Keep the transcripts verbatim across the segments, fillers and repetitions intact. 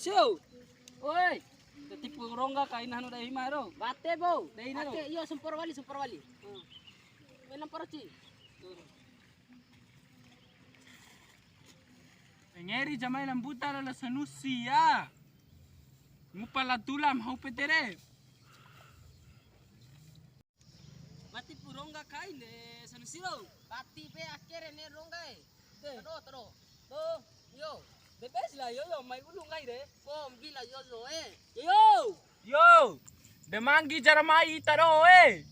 Ceu. Oi. Tetipu rongga kaina hanu dei hima ro. Bate, Bou. Dei na ro. Ake, iyo, sempor wali, sempor wali. Hmm. Menam poroci. Ngeri jamai lambuta lalo Sanusi ya. Ngupa la tulam hau petere. Mati pu rongga kain de Sanusi ro. Pati be akere ne rongga e. De. Tado, tado. To, yo. De bes la yo yo mai ulu ngai de. Kombi la yo yo e. Yo yo. Yo. De manggi cara mai ita doho e.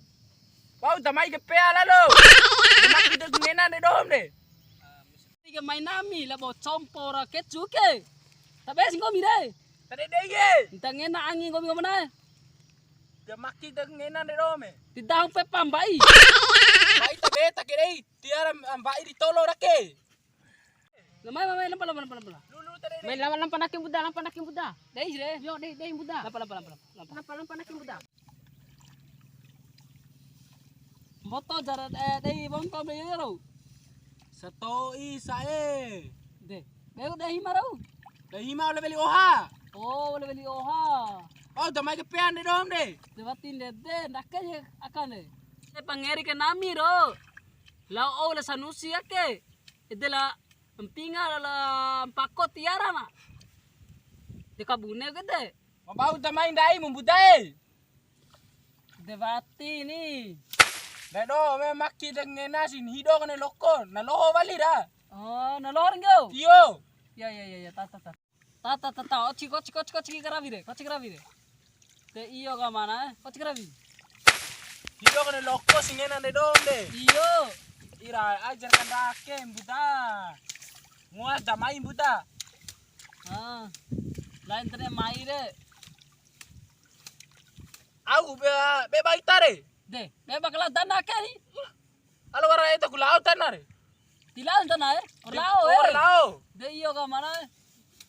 Bau ta mai ke pea lalo. De manggi de ngena de dohom de. Tiga mai nami labo compo ra kecu ke. Tabe si nggomi re. Tade dei ke. Nta ngena angi nggomi ngomana. Dia maki de ngena de dome. Ti dahu pepa mbai. Mbai tabe take dei. Tiara mbai di tolo rake. Lamai, mai, lampa, lampa, lampa, lampa. Lulu tade dei. Mai lampa, lampa naki muda, lampa naki muda. Dei re. Yo, dei, dei muda. Lampa, lampa, lampa, lampa. Lampa, lampa naki muda. Mboto jara, eh, dei bonto be yo ro. Sato'i sa'e. De, be dei hima rau. Dei hima ole weli oha. Oh, ole weli oha. Oh, damai ke pean de dom de. De wati de de ndake je akan de. E pangeri ke nami ro. Lao o la Sanusi ake. Ede la mpinga la, la mpako tiara ma. De kabune ke de. Ma bau damai ndai mu mbuda e. De wati ni. Dai do, me maki de ngena sin hido kone loko, na loho wali ra. Oh, na loho nggo. Iyo. Ya, ya, ya, ya, ta, ta, ta. Ta, ta, ta, ta, oci, oci, oci, oci karawi re, oci karawi re. Te iyo ka mana, eh? Oci karawi. Hido kone loko si ngena de dom de. Iyo. Ira ajar kandake mbuda. Muas damai mbuda. Ah. Lain tene mai re. Au be, be baita re. De, be bakala dana ke ni. Alo wara eta ku lao tana re. Ti lao tana e. Or lao e. Or lao. De iyo ka mana e.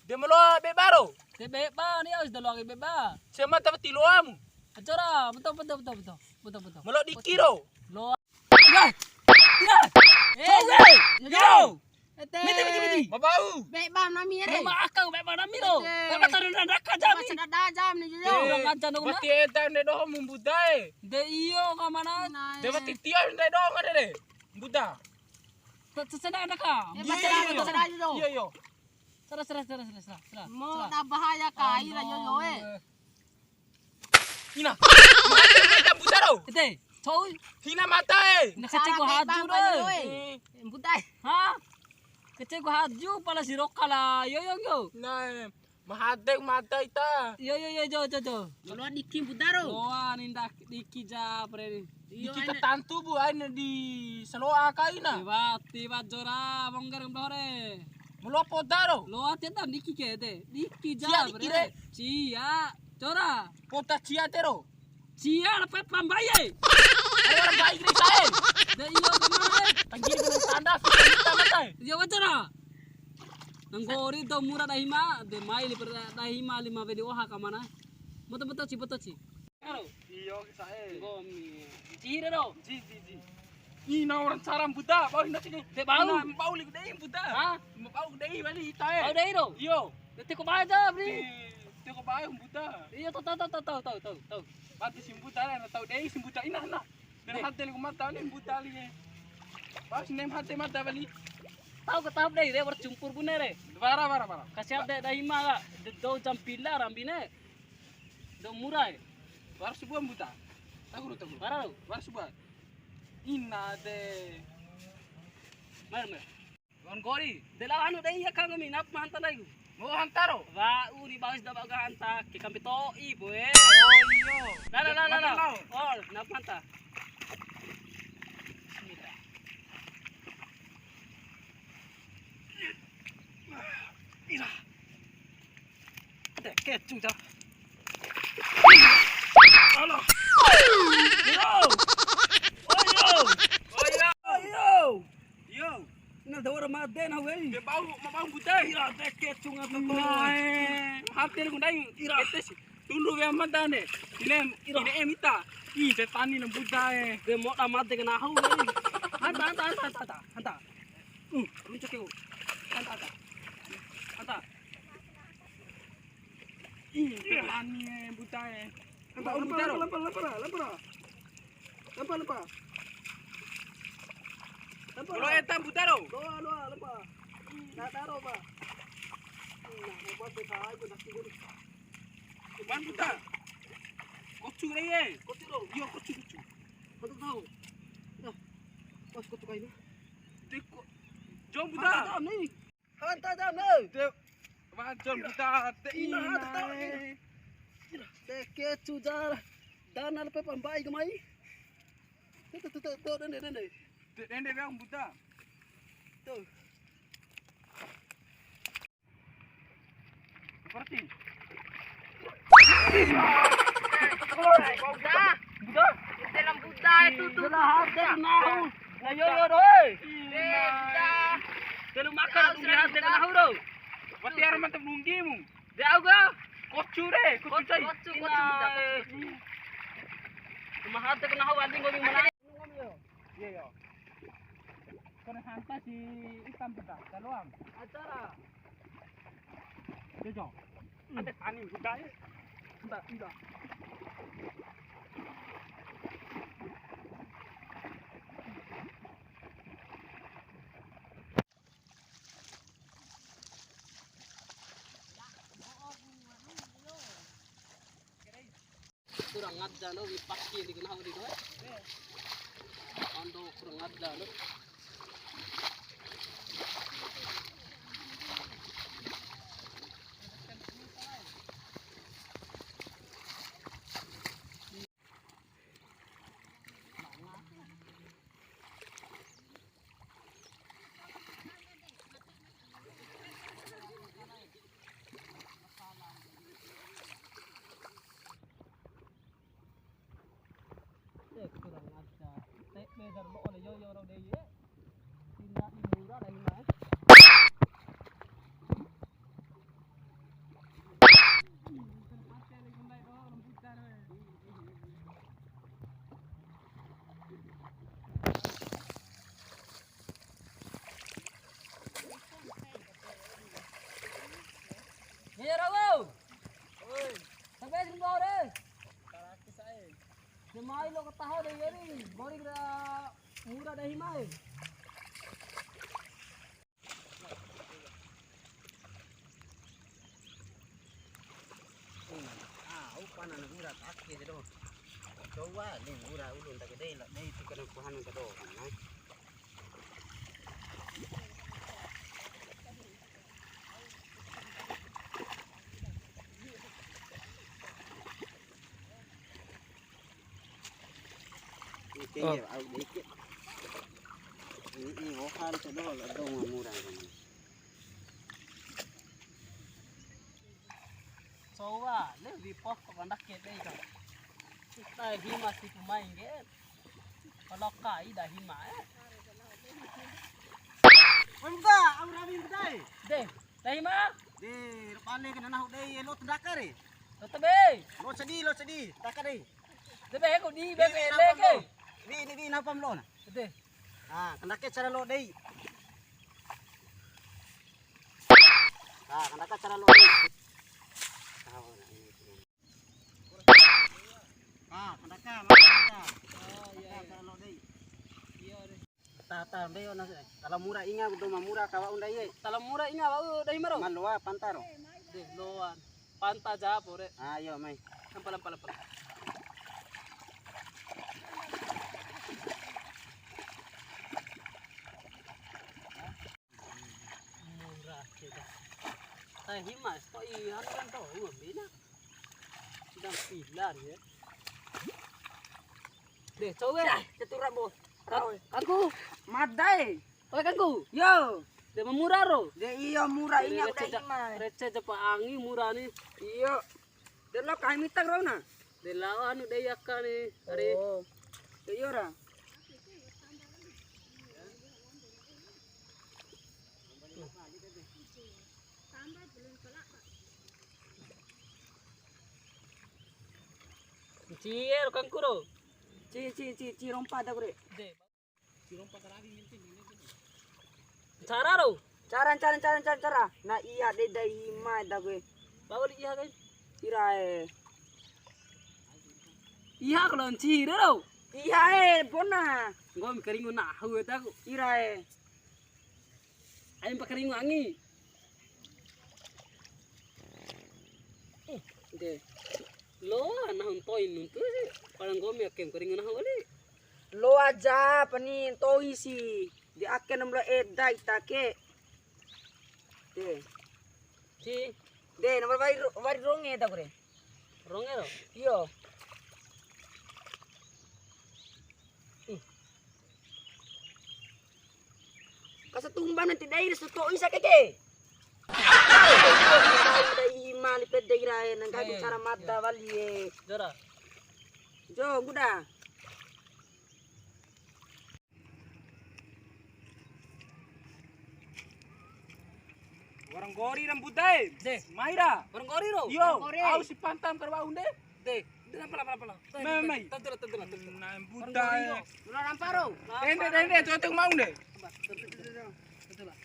De melo be baro. De be ba ni aus de lo be ba. Sema ta ti loamu. Acora, betul, betul, betul, betul. Betul, betul. Melo dikiro. Lo. Ya. Ya. Eh, yo. Mete, mete, mete. Mabau. Be ba nami re. Mama akang be ba nami ro. Be ba taru nanda ka jam. Masa dada jam ni yo. Kurang ajar dong. Mati eta ne doho mbuda e. De iyo ka mana. De mati tio ne doho ngare re. Mbuda. Sesena naka. Iyo, iyo. Sera, sera, sera, sera, sera. Mo da bahaya kai ra yo yo e. Ina. Mata, mata buta ro. Ete, cou. Hina mata e. Na kece ku haju re. Buta e. Ha? Kece ku haju pala si roka la yo yo yo. Na, mahade mata ita. Yo yo yo jo jo jo. Loa diki buta ro. Loa ninda diki ja pre. Diki tantu bu aina di saloa kaina. Tiba tiba jora bonggar mbore. Mulo poda ro. Loa teta diki ke te. Diki ja cia diki re. Cia. Cora. Poda cia te ro. Cia la pepa mbai e. Ayo mbai ni sae. De iyo kemana e. Tanggir dengan tanda kita mata e. Iyo wacora. Nanggori to mura dahi ma, de mai li per dahi ma lima weli oha kamana. Moto moto ci moto ci. Iyo, sae. Nggomi. Cire do. Ji, ji, ji. Ina orang cara mbuda, bau ina cini. De bau. Ina bau li dei mbuda. Ha? Bau dei wali ita e. Bau dei do. Iyo. De tiko bae ja, Bri. Tiko bae mbuda. Iyo, tau, tau, tau. Mati si mbuda, na tau dei si mbuda ina, na. De hate li mata li mbuda li. Pas nem hate mata wali. Tau ke tau dei re, war cumpur bune re. Bara, bara, bara. Kasiat de dahi ma ka. De dou jam pila rambine. Dou mura e. Bara subua mbuda. Tahu, tahu. Bara lo. Bara subua. Ina de. Mar, mar. Wan gori. De la anu dei ya kang mi nap ma hanta lai ku. Mo hanta ro. Wa uri bawis da baga hanta ke kampe to'i boe. Oh iyo. La la la la la. Oh, nap ma hanta. Bismillah. Ira. Ade, kecu ja. Alah. Yo. Oyo. Oyo. Yo. Na dawara made na wei. Ke bau, ma bau buta. Ira, ade, kecu ngata to. Hati ku ndai. Ira. Ete si. Tundu we mata ne. Ine, ira. Ine emita. Ih, setani na buta e. De moda made kena hau wei. Hanta, hanta, hanta, hanta, hanta. Hmm, runcu keu. Hanta, hanta. Hanta. Ih, petani, eh, buta, eh. Lempa, lempa, lempa, lempa, lempa. Lempa, lempa. Lempa. Kalau eta buta, ro. Doa, doa, lempa. Nah, taruh, Pak. Nah, hebat, hebat aja, nasi dulu. Cuman buta. Kocu, re, ye. Kocu, ro. Iya, kocu, kocu. Mantap, tahu. Dah. Pas kocu kayak ini. Teko. Jom, buta. Mantap, nih. Hanta dam, eh. Te, wajon buta te ina, ina, hanta, eh. Ina. Te ke cujar. Dana lepe pambai kemai. Tuh, tuh, tuh, tuh, tuh, dende, dende. Te dende bang buta. Tuh. Seperti. Buta. Buta? Dalam buta itu tuh. Itulah hati nahu. Ayo, yo, doi. Eh, buta. Telu makan, aku lihat dia nahu, do. Pasti arah mantap nunggimu. Dia aku. Kocu, re, kocu, coy. Kocu, kocu, buta, kocu, kocu. Cuma hati nahu, anjing, gua gimana? Iya, iya. Kone hanta si ikan kita, kita doang. Acara. Iya, Cok. Ada tani juga, ya. Entar, entar. Kurang ajar lo, wipaki di kena di doa. Ando kurang ajar lo. Eh, kurang ajar. Tebe dar lo oleh yo yo rau dei, eh. Tindak di murah dah ini, eh. Iya, Rawo. Oi. Sampai sini, Bang, deh. Karakis ae. Dia mai lo ketaho deh, ya, nih. Bori kira murah deh, mai. Ah, upa na ngura take de do. Cowa ni ngura ulun take de la dei tu kana kuhan ka do. Oke, ya, au dikit. Ini, ini, oh, harus ada, ada mau murah, ini. Sowa, le, di pos kok kandak kete itu. Kita hima si pemain, ke. Kalau kai dah hima, eh. Wemda, au rawi bedai. Deh, dah hima? Deh, pale kena nahu dei, lo tendaka re. Lo tebe. Lo sedih, lo sedih. Taka dei. Tebe, ko di, be, be, le, ke. Wi, ni, wi, napa mlo na? Deh. Ah, kena ke cara lo dei. Ah, kena ke cara lo dei. Ah, kena ke, kena ke. Oh, iya, iya. Cara lo dei. Iya, deh. Ta, ta, mbei ona se. Tala mura inga, dou ma mura kawa unda iye. Tala mura inga, wa'u dei maro. Ma loa panta ro. De, loa. Panta ja pore. Ayo, mai. Lampa, lampa, lampa. Mura kita. Tai hima, to i anu kan to, ngombe na. Sedang pilar ya. Deh, cowe. Dah, cetura, bo. Kangku. Madae. Oe, kangku. Yo. De ma mura ro. De iyo mura ini aku receh dai ja-, mai. Receh japa angi mura ni. Iyo. De lo kai mitak ro na. De lao anu dei aka ni. Ari. Oh. De iyo ra. Cie ro kangku ro. Ci, ci, ci, ci rompa da kure. De. Cara ro. Cara, cara, cara, cara, cara. Na iya de dai hima da kue. Bawa di iya kai. Irae. Iha kalau ncihi re ro. Iha e bona. Nggomi karingu nahu e taku. Irae. Aim pakaringu angi. De. Lo nahu ntoi nuntu si. Pala nggomi ake karingu nahu wali. Lo aja pani ntoi si. De ake nam lo eda ita ke. De. Si. De, nomor wari ro-, wari ronge ta kure. Ronge ro? Iyo. Ih. Kasa tumba nanti dai resu to'i sake ke. Dai mali pede irae nang gagu. Eh, cara mada wali e. Jora. Jo, guda. Wara nggori ra mbuda e. De. Mai ra. Wara nggori ro. Iyo, wara nggori. Au si pantam karo wa'u nde. De. De, lampa, lampa, lampa, lampa. Mai, mai. Tantu lah, tantu lah, tantu lah. Na mbuda e. Wara nggori ro. Dula rampa ro. Dende, dende, tutu mau nde. Coba, tantu, tantu, tantu. Tantu lah.